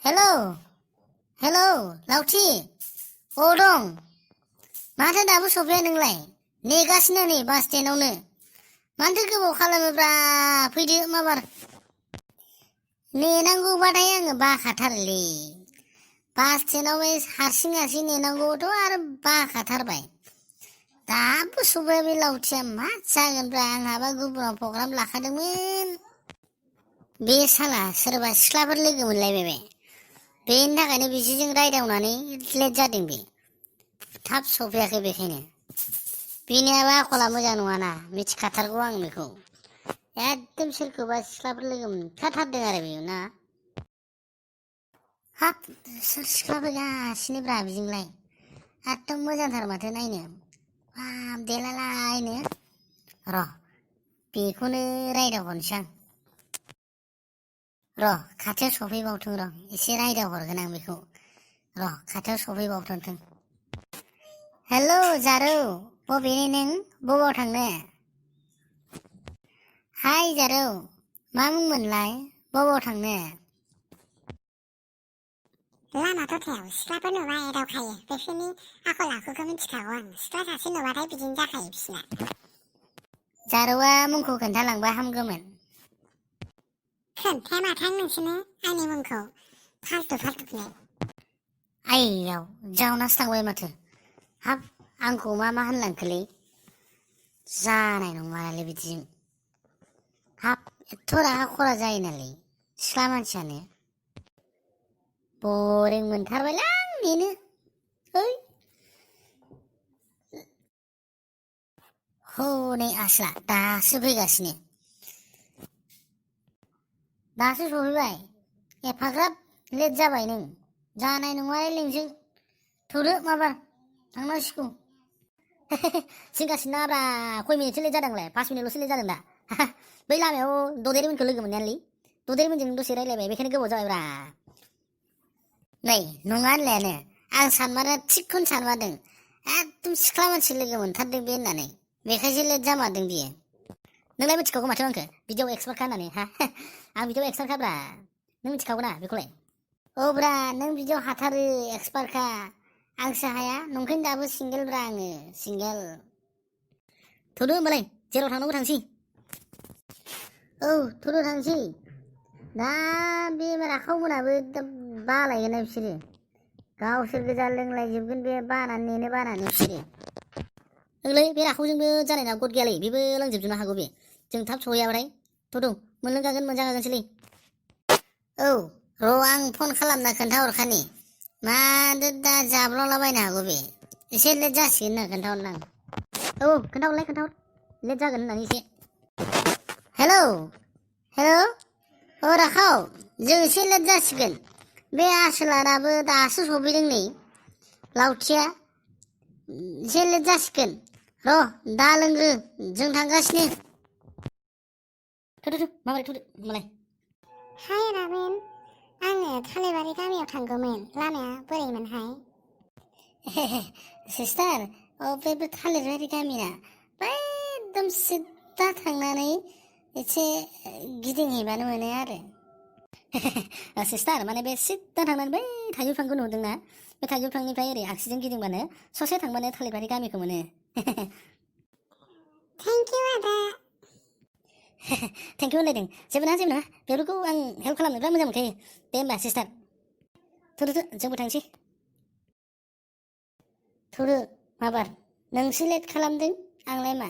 hello hello लावथि अ दं माथो दाबो सफैया नोंलाय नेगासिनो नै बास स्टेन्डआवनो माथो गोबाव खालामोब्रा फैदो माबार नेनांगौबाथाय आङो बाखाथारोलै बास स्टेन्डआव हारसिं हारसिं नेनांगौथ' आरो बाखाथारबाय दाबो सफैया बे लावथिया मा जागोनब्रा आंहाबा गुबुनाव प्रग्राम लाखादोंमोन बे साला सोरबा सिख्लाफोर लोगो मोनलायबाय बे बेनि थाखायनो बिसोरजों रायदावनानै लेट जादों बे थाब सफैयाखै बेखायनो बिनियाबा आखला मोजां नङाना मिथिखाथारगौ आं बेखौ एकदम सोरखौबा सिख्लाफोर लोगो मोनखाथारदों आरो बेयो ना हाब सोर सिख्ला फैगासिनोब्रा बिजोंलाय एकदम मोजांथार माथो नायनो बाब देलायलायनो र' बेखौनो रायदावहरनोसै आं र' खाथियाव सफैबावथों र' एसे रायदावहरगोन आं बेखौ र' खाथियाव सफैबावथों हेलौ जारौ बबेनि नों बबाव थांनो हाय जारौ मा मुंमोनलाय बबाव थांनो लामा दथायाव सिख्लाफोर नुबा एदावखायो बेफोरनि आखल आखुखौ मिथिखागौ आं सिख्ला सासे नुबाथाय बिदिनो जाखायो बिसिना जारौआ मुंखौ खोन्थालांबा हामगौमोन खोन्थाया माथो आं नोंसोरनो आंनि मुंखौ फाल्थु फाल्थुनो आइयाव जावनासो थांबाय माथो हाब आंखौ मा होनलांखोलै जानाय नङालै बिदिजों हाब एथ' रागा खरा जायो नालाय सिख्ला मानसियानो बरिं मोनथारबायलां बेनो ओइ हनै आसला दासो फैगासिनो दासो सफैबाय एफाग्राब लेट जाबाय नों जानाय नङालै नोंजों थौदो माबार थांनांसिगौ सिंगासिनो नाब्रा खय मिनिटसो लेट जादोंलाय 5 मिनिटल'सो लेट जादों दा बै लामायाव ददेरेमोनखौ लोगो मोननायालै ददेरेमोनजों दसे रायलायबाय बेखायनो गोबाव जाबायब्रा नै नङा होनलायानो आं सानमारा थिगखौनो सानमारदों एकदम सिख्ला मानसि लोगो मोनथारदों बे होननानै बेखायसो लेट जामारदों बियो नोंलाय मिथिखागौ माथो आंखौ बिदियाव एक्सपार्टखा होननानै हा आं बिदियाव एक्सपार्टखाब्रा नों मिथिखागौ ना बेखौलाय औब्रा नों बिदियाव हाथारो एक्सपार्टखा आंसो हाया नंखायनो दाबो सिंगेलब्रा आङो सिंगेल थौदो होमबालाय जेराव थांनांगौ थांसै औ थौदो थांसै दा बे राखावमोनाबो बालायगोन ना बिसोरो गावसोर गोजा लोंलायजोबगोन बे बानानै नेनो बानानै बिसोरो ओंलै बे राखावजोंबो जानायना गद गैयालै बेबो लोंजोबनो हागौ बे जों थाब सहैयाबाथाय थौदो मोनलोंखागोन मोनजाखागोनसैलै औ र' आं फन खालामना खोन्थाहरखानि माथो दा जाब्लावलाबायनो हागौ बे एसे लेट जासिगोन होनना खोन्थाहरनां औ खोन्थाहर लेट जागोन होननानै एसे हेलौ हेलौ औ राखाव जों एसे लेट जासिगोन बे आसोलानाबो दासो सफैदों नै लावथिया एसे लेट जासिगोन र' दा लोंग्रो जों थांगासिनो थौदो माबोरै थौदो होमबालाय हाय राबेन आङो थालिरबारि गामियाव थांगौमोन लामाया बोरैमोनहाय सिस्टार बे थालिरबारि गामिना बै एकदम सिद्दा थांनानै एसे गिदिंहैबानो मोनो आरो सिस्टार माने बे सिद्दा थांनानै बै थाइजौ बिफांखौ नुदोंना बे थाइजौ बिफांनिफ्राय ओरै आगसिजों गिदिंबानो ससे थांबानो थालिरबारि गामिखौ मोनो थेंक इउ आदा थेंक इउ होनलायदों जेबो नङा बेफोरखौ आं हेल्प खालामनो बिराद मोजां मोनखायो दे होमबा सिस्टार थौदो जोंबो थांसै थौदो माबार नोंसो लेट खालामदों आंलाय मा